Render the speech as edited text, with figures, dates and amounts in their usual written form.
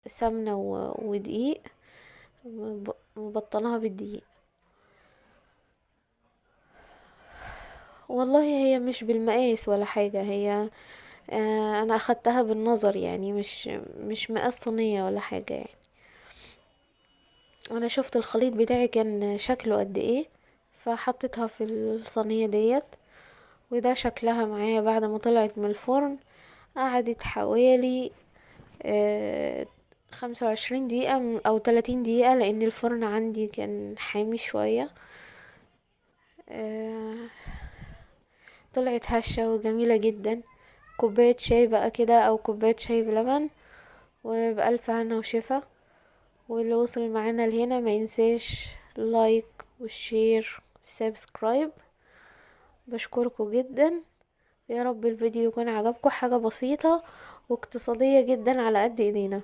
سمنة ودقيق، مبطناها بالدقيق. والله هي مش بالمقاس ولا حاجة، هي انا اخدتها بالنظر يعني، مش مقاس صينية ولا حاجة يعني. انا شفت الخليط بتاعي كان شكله قد ايه فحطيتها في الصينية ديت، وده شكلها معايا بعد ما طلعت من الفرن. قعدت حوالي 25 دقيقة او 30 دقيقة، لان الفرن عندي كان حامي شوية. طلعت هشة وجميلة جدا. كوباية شاي بقى كده او كوباية شاي بلبن، وبألف هنا وشفا. واللي وصل معانا لهنا ما ينساش like وال share وال subscribe. بشكركم جدا، يا رب الفيديو يكون عجبكم. حاجة بسيطة واقتصادية جدا على قد ايدينا.